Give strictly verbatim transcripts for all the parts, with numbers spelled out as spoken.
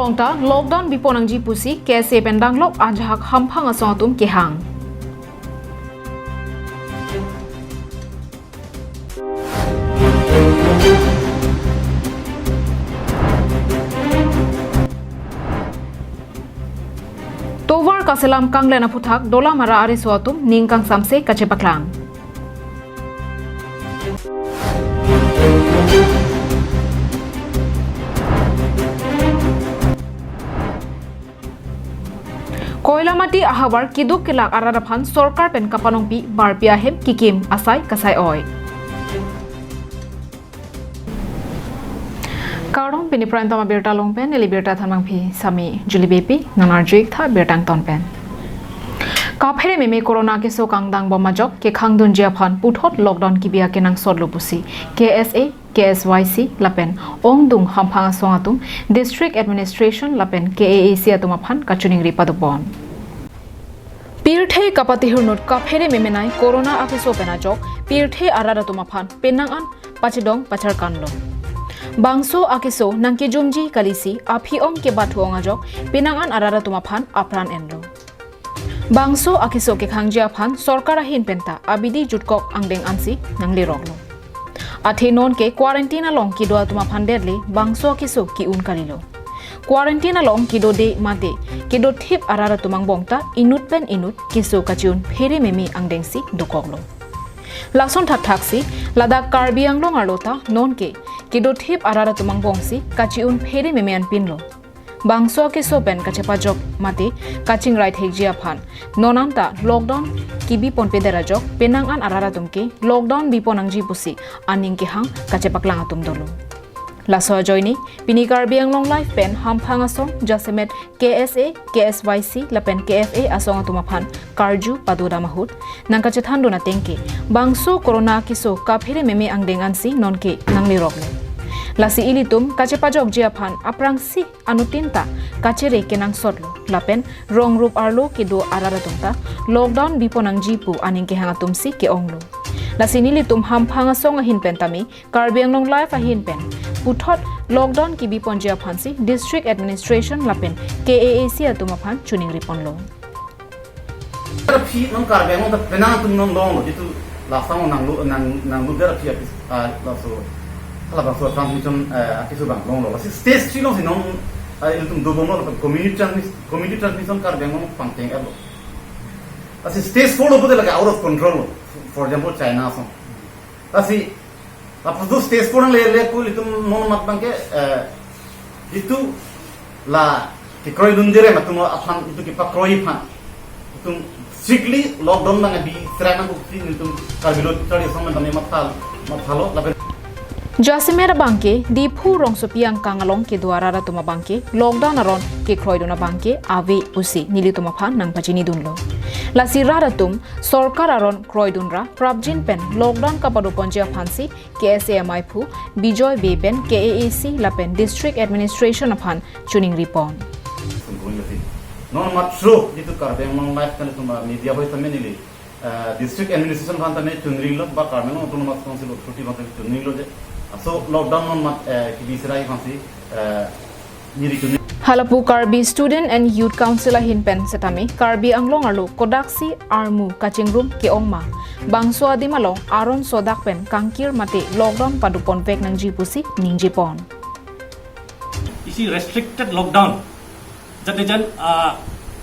Ongta lockdown bipon nangji pusi K S A pen danglok ajahak hamphang asong atum kehang. Tovar kaselam kanglen aphuthak Dolamara ariso atum ning kangsamse kachepaklang. Koilamati ahavar keduk kelak arat aphan sorkar pen kapanongpi barpi ahem kikim asai kasai oi. Kardom, pini Prime Time abirta along pen, neli birta thanmangpi Sami Julie Beypi, nang arju-ik tha birta angton pen. Kaphere meme corona keso kangdang bom ajok kekhangdunji aphan puthot lockdown kebi akenangsot lo pusi K S A, K S Y C lapen ongdung hamphang asong atum District Administration lapen K A A C atum aphan kachiningri padopon. Pirthe kapatehurnut kaphere memenei corona akeso pen ajok pirthe arat atum aphan penang an pachedong pacharkan lo. Bangso akeso nangkejumji kalisi aphi-ong kebathu-ong ajok penang an arat atum aphan apran enlo. Bangso akeso kekhangji aphan sorkar ahin penta abidi jutkok angdeng ansi nangleroklo. Athe nonke quarantine along kedo atum aphan derle bangso akeso ke-un kalilo. Quarantine along kedode mate kedothip arat atum angbong ta inut pen inut keso kachi-un phere meme angdengsi dokoklo. Lason thakthaksi ladak Karbi Anglong arlo ta nonke kedothip arat atum angbongsi kachi-un phere meme anpinlo. Bangso akeso pen kachepajok mate kachingrai thekji aphan non anta lockdown kebi ponpedet ajok penang an arat atum ke lockdown bipon nangji pusi aning kehang kachepaklang atum dolo. Laso ajoine pini Karbi Anglong Live pen hamphang asong jasemet K S A, K S Y C lapen K F A asong atum aphan karju padodam ahut nangkachethandun atengke bangso corona keso kaphere meme angdeng ansi nonke nangleroklo. Lasi ilitum kachepajokji aphan aphrangsi anuttin ta kachere kenangsotlo lapen rong rup arlo kedo arat atum ta lockdown bipon nangji pu aning kehang atumsi ke-onglo. Lasi nelitum hamphang asong ahin pen tame Karbi Anglong Live ahin pen puthot lockdown kebi ponji aphansi District Administration lapen K A A C atum aphan chiningri ponlo. Aphi non Karbi Anglong ta penang atum non longlo, jitu lason nanglu nang nangludet aphi aphi, ah, laso halabangso transmission, eh, akeso abang longlo. Lasi stage three alongsi non, ah, ilitum dobomlo, community transmission, community transmission Karbi Anglong pangcheng-etlo. Lasi stage four lo pute lake out of control lo. For example, China ason. Lasi aphrangsi stage four nangle le pu ilitum non mat abangke, eh, jitu la kekroidunji rem atum aphan, jitu kepakroi aphan itum strictly lockdown abang abi serai nangkok pusi itum Karbi Lo Charli Asong pen tame matha, mathalo lapen. Jasemet abangke Diphu rongsopi angkang along kedo arat atum abangke lockdown aron kekroidun abangke ave pusi nelitum aphan nangpachinidunlo. Lasi rat atum sorkar aron kroidun ra prapjin pen lockdown kapadoponji aphansi K S A amaiphu Bijoy Bey pen K A A C lapen District Administration aphan chiningri pon. Sungkun lati. Non matro jitu Karbi Anglong Live kan tum media hoi tame neli, eh, District Administration aphan tame chiningri lo ba Karbi Anglong Autonomous Council Authority aphan tame chiningri lo je. Aso lockdown non mat, eh, kebi serai aphansi, eh, neli chiningri. Halapu Karbi Student and Youth Council ahin pen setame Karbi Anglong arlo kodaksi armu kachingrum ke-ong ma, bangso adim along aron sodak pen kangkir mate lockdown padoponvek nangji pusi ningjepon. Isi restricted lockdown. Jate jan, ah,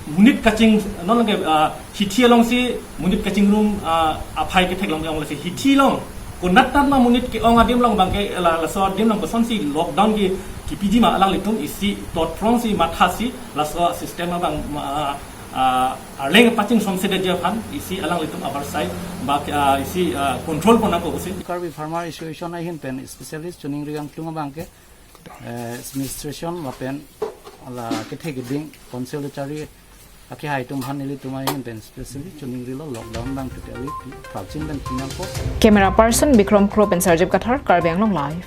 monit kaching, non lake, ah, hithi alongsi monit kachingrum, ah, aphai kethek long ong lasi hithi along. Konat tan ma monit ke-ong adim along abangke la, laso adim along kosonsi lockdown ke, kepiji ma alanglitum isi totprongsi mathasi laso system abang ma, ah, arleng pachingsom sedet aphan isi alanglitum avarsai ba, ah, isi, ah, control pon nangkok pusi. Karbi Farmer Association ahin pen specialist chiningri angtung abangke, eh, administration lapen la kethe keding council charli akehai atum aphan nelitum ahin pen specially chiningri lo lockdown abang totally prapjin pen pinangkok. Camera person Bikram Kro pen Sarjip Kathar, Karbi Anglong Live.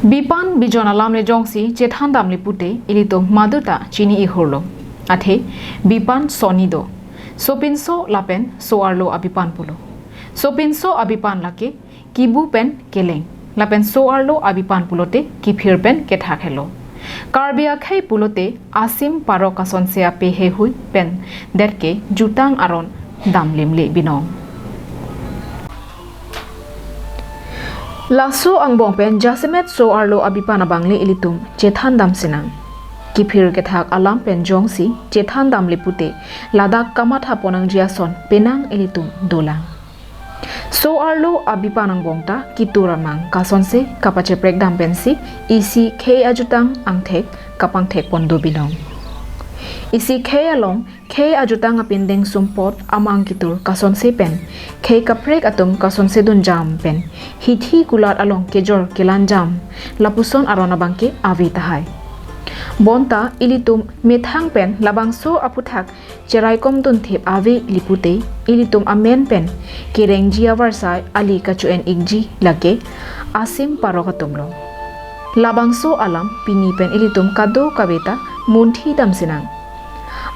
Bipan bijon alam le jongsi chethan damle pute ilitum maduta chini ihurlo. Athe bipan soni do. Sopinso lapen so-arlo abipan pulo. Sopinso abipan lake kibu pen keleng, lapen so-arlo abipan pulote kiphir pen kethak helo. Karbi akhei pulote asim parok kasonse ape heihui pen det ke jutang aron damlimle binong. Laso angbong pen jasemet so-arlo abipan abangle ilitum chethan dam sinang. Kiphir kethak alam pen jongsi chethan damle pute ladak kamatha ponangji ason penang ilitum dolang. So-arlo abipan angbong ta kitur amang kasonse kapacheprek dam pensi isi khei ajutang angthek kapangthek pon do binong. Isi khei along khei ajutang apindeng sumpot amang kitur kasonse pen khei kaprek atum kasonse dunjam pen hithi kulat along kejor kelanjam lapuson aron abangke ave tahai. Bonta ilitum methang pen labangso aphuthak cheraikom dunthip ave le pute ilitum amen pen kerengji avarsai ali kacho-en ikji lake asim parok atumlo. Labangso alam pini pen ilitum kadokave ta munthi dam sinang.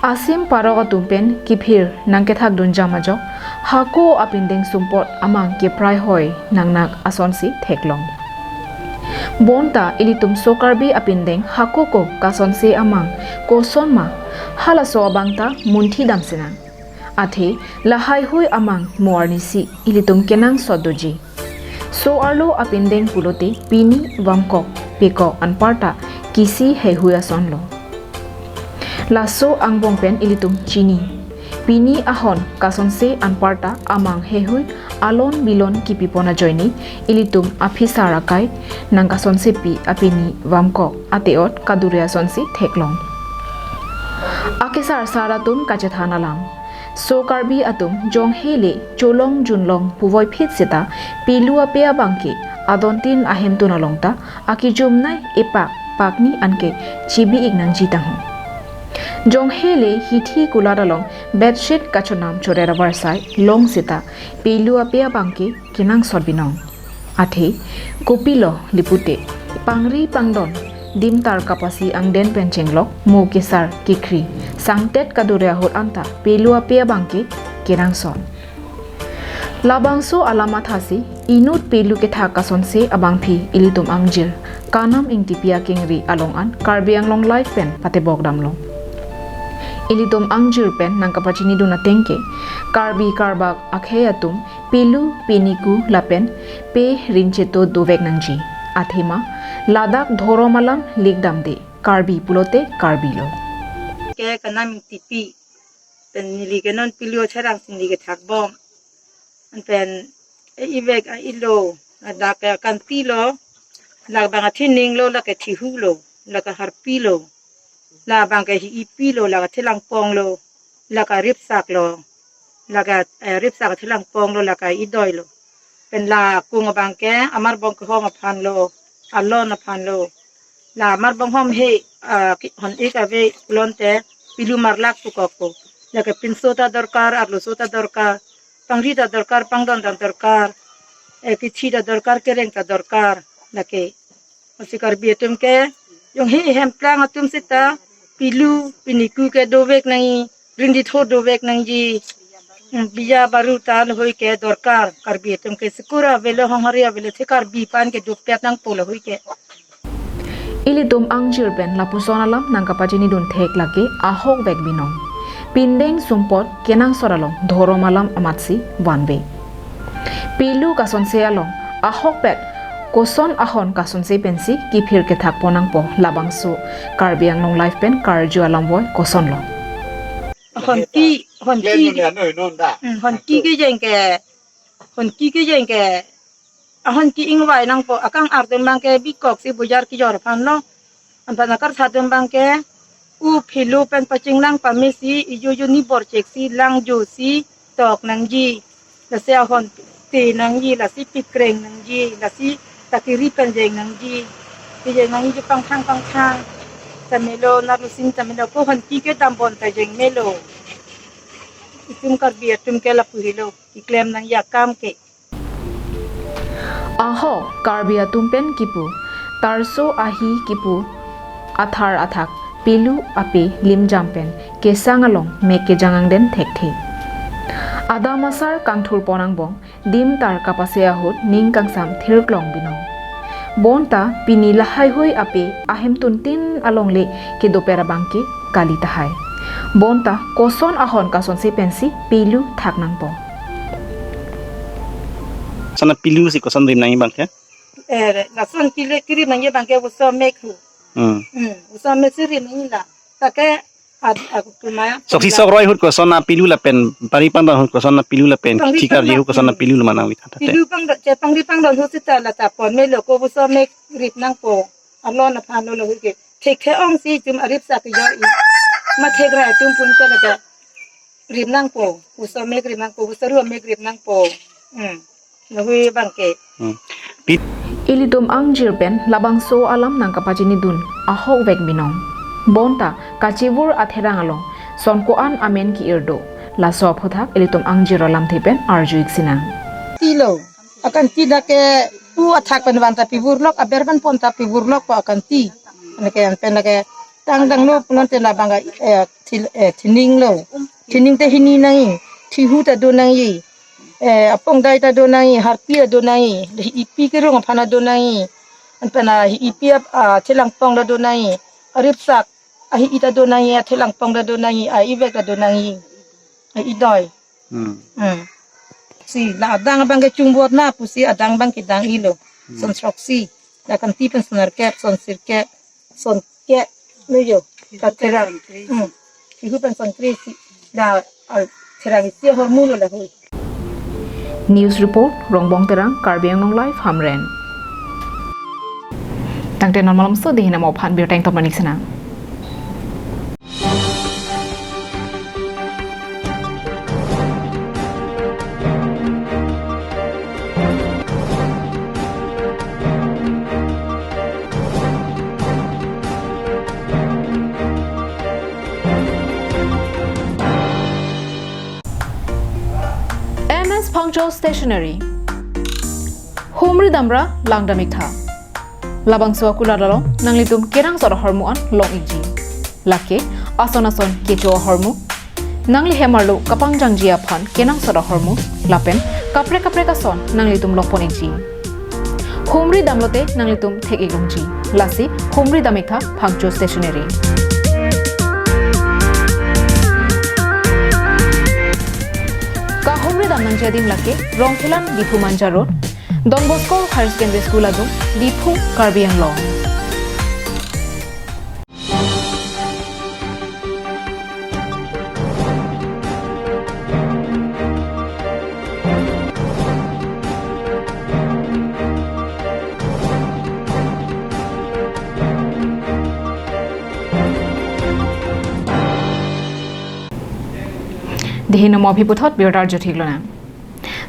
Asim parok atum pen kiphir nangkethak dunjam ajok hako apindeng sumpot amang kepraihoi nangnak asonsi theklong. Bonta ilitum so Karbi apindeng hako ko kasonse amang kosonma, halaso abang ta munthi dam sinang. Athe lahaihui amang mo arnisi ilitum kenangsot doji. So-arlo apindeng pulote pini vamkok pekok anparta kisi heihui asonlo. Laso angbong pen ilitum chini. Pini ahon kasonse anparta amang heihui alon bilon kipipon ajoine ilitum aphisar akai nangkasonsepi apini vamkok ate-ot kadure asonsi theklong. Akesar sar atum kachethan alam. So Karbi atum jonghe le cholong junlong puvoiphit seta pelu ape abangke adontin ahemtun along ta akijumnei epak pakni anke chibi-ik nangji tangho. Jonghe le hithi kulat along bedsheet kachonam chorer avarsai long seta pelu ape abangke kenangsot binong. Athe kopilo le pute pangri pangdon dimtar kapasi angden pen chenglok mo kesar kekri sangtet kadure ahut anta pelu ape abangke kenangsot. Labangso alam mathasi inut pelu kethak kasonse abangpi ilitum angjir Kanam Ingtipi akengri along an Karbi Anglong Live pen patebok damlo. Ilitum angjir pen nangkapachinidun ateng ke Karbi Karbak akhei atum pelu piniku lapen pe rincheto dovek nangji. Athema ladak dhorom alam likdamde, Karbi pulote Karbi lo. Ke Kanam Ingtipi pen neli ke non pelu cherang si neli kethak bom. Anpen e ivek a ilo, ladak ke kanti lo, labang athining lo, lake thihu lo, lake harpi lo, labang ke hi-ipi lo, lake thilangpong lo, lake ripsak lo, lake, eh, ripsak thilangpong lo, lake idoi lo. Pen la kung abang ke amarbong kehom aphan lo, alon aphan lo. La amarbong hom he, ah, ki-, hon-ik ave pulote pelu marlak pukok ko. Lake pinso ta dorkar, arloso ta dorkar, pangri ta dorkar, pangdon ta dorkar, eh, kithi ta dorkar, kereng ta dorkar. Lake, lasi Karbi atum ke jonghe hemplang atum seta pelu piniku ke dovek nangji, rinditho dovek nangji. Hmm, biya baru ta lahei ke dorkar, Karbi atum ke school avelo, honghari avelo, te Karbi aphan ke dopet nangpo lahei ke. Ilitum angjir pen lapuson alam nangkapachinidun thek lake ahokvek binong. Pindeng sumpot kenangsot along dhorom alam amatsi vanve. Pelu kasonse along ahokpet koson ahon kasonse pensi kiphir kethak pon nangpo, labangso Karbi Anglong Live pen karju alam voi kosonlo. Honki, honki, hmm, honki kejeng ke, honki kejeng ke, ahonki ingvai nangpo, akang artem abang ke bikok si bojar kejor aphan lo. Anpan akar satum abang ke u philo pen pachinglang pamesi, ijo jo ni borchek si, lang jo si tok nangji. Lasi ahon te nangji, lasi pikreng nangji, lasi takiri pen jeng nangji. Kejeng nangji pangthang pangthang. Tamelo narusin tamelo ko honki kedam bon ta jeng melo. Itum Karbi atum ke lapu helo, keklem nangji akam ke. Ahok Karbi atum pen kipu, tarso ahi kipu, athar athak, pelu ape limjam pen kesang along mek kejang angden thekthe. Adam asar kangthur pon angbong, dim tar kapase ahut ning kangsam thirklong binong. Bonta pini lahaihui ape ahemtun tin alongle kedoper abangke kali tahai. Bonta koson ahon kasonse pensi pilu thak nangpo. Sana pilu si koson rim nangji abangke? Eh, lason kile kirim nangji abangke uso mek hu. Hmm. Hmm, uso mek si rim nangji la. Take ad, aku kumaya. Sok si sok roi ahut koson apilu lapen pari pangdon ahut koson apilu lapen pangri thikar pangdon, jehu koson hmm, apilu lo manang witha tate. Pilu pangdon, che pangri pangdon ahut seta la ta pon melo ko uso mek rip nangpo. Alon aphan lo lo ke. Thekthe ong si jum aripsak yo i. Ma thekra atum pun ta la ta. Rim nangpo, uso mek rim nangpo, uso ru mek rim nangpo. Hmm. Lahui abangke. Hmm. Pi- Ilitum angjir pen labangso alam nangkapachinidun ahokvek binong. Bonta kachevur atherang along son ko-an amen ki-ir do. Laso aphuthak ilitum angjir alamthe pen arju-ik sinang. Tilo. Akanti lake pu athak pen van ta pivurlok, aber pen pon ta pivurlok po akanti. Lake pen lake tangdang lo punon te labang, eh, thil, eh, thining lo. Thining te hini nangji, thihu ta do nangji, eh, apongdai ta do nangji, harpi ta do nangji, hi-ipi kerung aphan ta do nangji. Anpen a hi-ipi ap, ah, thelangpong ta do nangji, aripsak, ahi-i ta do nangji, athelangpong ta do nangji, a-ivek ta do nangji, a-idoi. Hmm. Hmm. Si la adang abangke chungbot na pusi adang abangke dang-ilo. Hmm. Son throksi. La kanti pen son nerkep, son sirkep, son ke, nuyo. Katherang. Hmm. Thihu pen son kre si. La, al, therang isi ahormu lo lahui. News report, Rongbong Terang, Karbi Anglong Live, Hamren. Tangte non malomso dei hin amo aphan birta ingtop nangji sinang. M S Phangcho Stationery. Humri damra langdam-iktha. Labangso akulat along nanglitum kenangsot ahormu an long-ikji. Lake ason ason kecho ahormu, nangli hem arlo kapangjangji aphan kenangsot ahormu, lapen kaprek kaprek ason nanglitum lokpon-ikji. Humri damlote nanglitum thek-ik longji. Lasi humri dam-iktha Phangcho Stationery. Kahumri dam nangji adim lake Rongkhelan, Diphu Manja Road, Don Bosco Higher Secondary School adung, Diphu, Karbi Anglong. Dei hin amo aphi puthot birta arju thik lonang.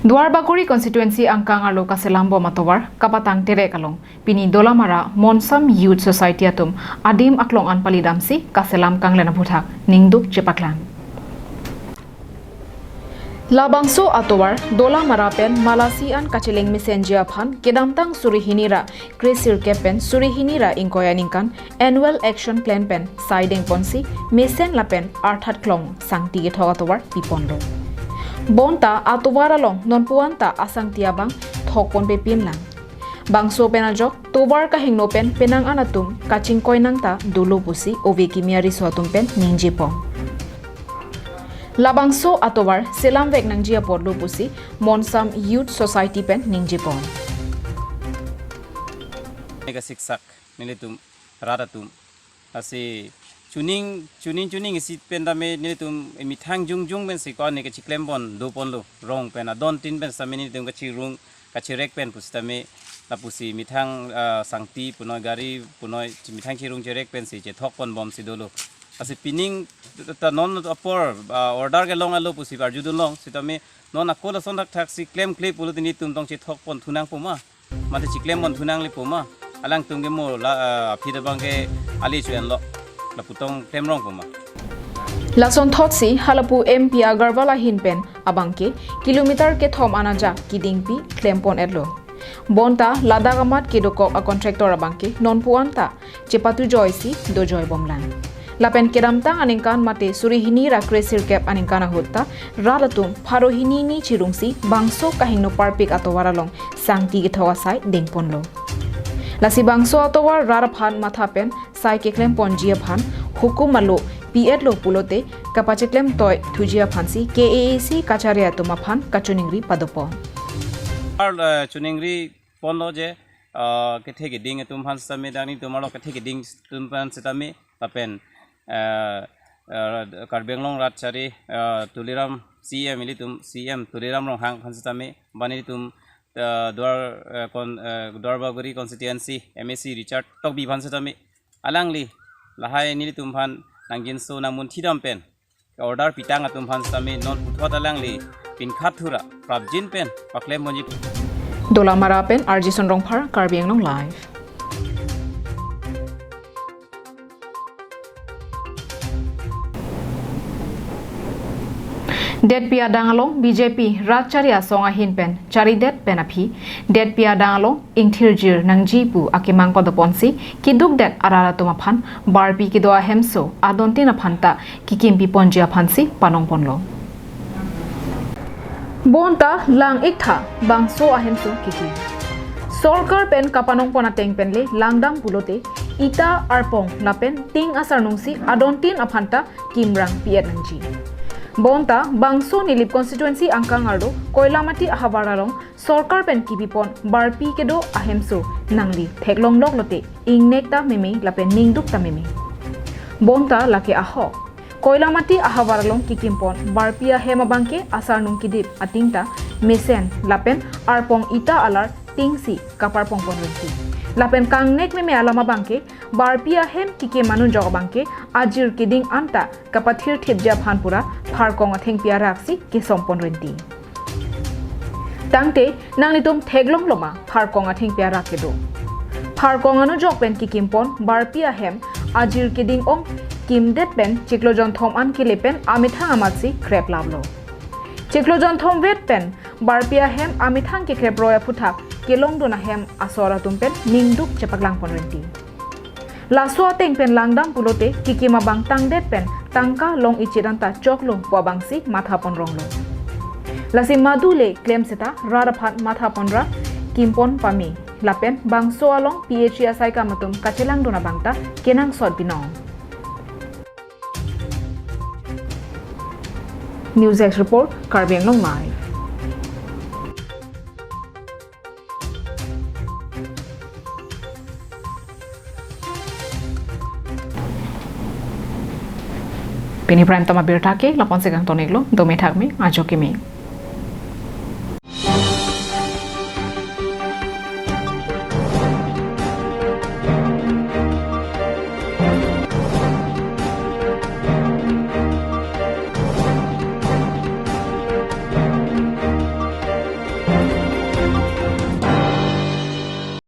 Duarbagori constituency angkang arlo kaselam bom atovar kapatang terek along pini Dolamara Monsam Youth Society atum adim aklong an palidamsi kaselam kanglen aphuthak ningduk chepaklang. Labangso atovar Dolamara pen Malasi an kacheleng mesenji aphan kedamtang suri hini ra kresirkep pen suri hini ra ingkoi aningkan Annual Action Plan pen saideng ponsi mesen lapen arthat klong sangti kethok atovar piponlo. Bonta atovar along nonpu anta asangti abang thokpon pepin lang. Bangso pen ajok tovar kahingno pen penang an atum kachingkoi nangta dolo pusi ove kimi ariso atum pen ningjepon. Labangso atovar selamvek nangji apotlo pusi Monsam Youth Society pen ningjepon. Mega siksak nelitum rat atum. Lasi chuning, chuning, chuning isi pen tame nelitum methang jongjong pensi ko-an ne kachiklempon doponlo. Rong pen adon tin pen sitame nelitum kachirung, kachirek pen pusitame lapusi methang, ah, sangti punoi gari punoi methang chirung chirek pensi chethokpon bomsi dolo. Lasi pining ta non apor, ah, order kelong alo pusi arjudun long. Sitame non ako lason thakthak si klemkle pulote nelitum tong chethokpon thunangpo ma. Mate chiklempon thunanglepo ma. Alangtum ke mo la, ah, aphi abangke ali chu-enlo. Lapu tong klemrongpo ma. Lason thotsi halapu M P Agarwal ahin pen abangke kilometer kethom an ajak kedingpi klempon-etlo. Bonta ladak amat kedokok a-contractor abangke nonpu anta chepatu joisi dojoi bomlang. Lapen kedamtang aningkan mate suri hini ra kre sirkep aningkan ahut ta rat atum pharo hini ni chirungsi bangso kahingno parpik atovar along sangti kethok asai dengponlo. Lasi bangso atovar rat aphan matha pen sai keklem ponji aphan hukum alo pi-et lo pulote kapacheklem toi thuji aphansi K A A C kachari atum aphan kachiningri padopon. Ar, eh, chiningri ponlo je, eh, kethe keding atum aphan sitame, dang nelitum arlo kethe keding atum aphan sitame, lapen, eh, eh, Karbi Anglong Rat Chari, eh, Tuliram C M, ilitum C M Tuliram Ronghang aphan sitame, bang nelitum, eh, Duar, eh, kon, eh, Duarbagori constituency M A C Richard Tokbi aphan sitame, alangli lahai nelitum aphan nangjinso nangmunthidam pen order pitang atum aphan sitame non puthot alangli pinkhat thu ra prapjin pen paklem ponji. Dolamara pen R J Sonrongphar, Karbi Anglong Live. Detpi adang along B J P Rat Chari Asong ahin pen charidet pen aphi Detpi adang along ingthirjir nangji pu akemang padoponsi kidukdet arat atum aphan barpi kedo ahemso adontin aphan ta kikimpi ponji aphansi panong ponlo. Bonta lang-iktha bangso ahemso kikim. Sorkar pen kapanong pon ateng pen le langdam pulote ita, arpong lapen ting asarnungsi adontin aphan ta kimrang pi-et nangji. Bonta bangso Nilip constituency angkang arlo Koilamati ahavar along sorkar pen kipipon barpi kedo ahemso nangli theklonglok lote ingnek ta meme lapen ningduk ta meme. Bonta lake ahok. Koilamati ahavar along kikimpon barpi ahem abangke asarnung kidip ating ta mesen lapen arpong ita alar tingsi kaparpong pon rinti. Lapen kangnek meme alam abangke barpi ahem kikim anujok abangke ajir keding anta kapathir thipji aphan pura pharkong athengpi araksi kesom pon rinti. Tangte nanglitum theklonglo ma pharkong athengpi arak kedo? Pharkong anujok pen kikimpon barpi ahem ajir keding ong kimdet pen chiklo jonthom an kele pen amethang amatsi kreplaplo. Chiklo jonthom vet pen barpi ahem amethang kekreproi aphuthak kelongdun ahem asor atum pen ningduk chepaklang pon rinti. Laso ateng pen langdam pulote kikim abang tangdet pen tangka long ichit anta choklo pu abangsi matha pon ronglo. Lasi madu le klem seta rat aphan matha pon ra kimpon pame lapen bangso along P H E asai kam atum kachelangdun abang ta kenangsot binong. News Desk Report, Karbi Anglong Live. Pini Prime Time abirta ke lapu-an si kangton-iklo, dome thakme, ajo keme.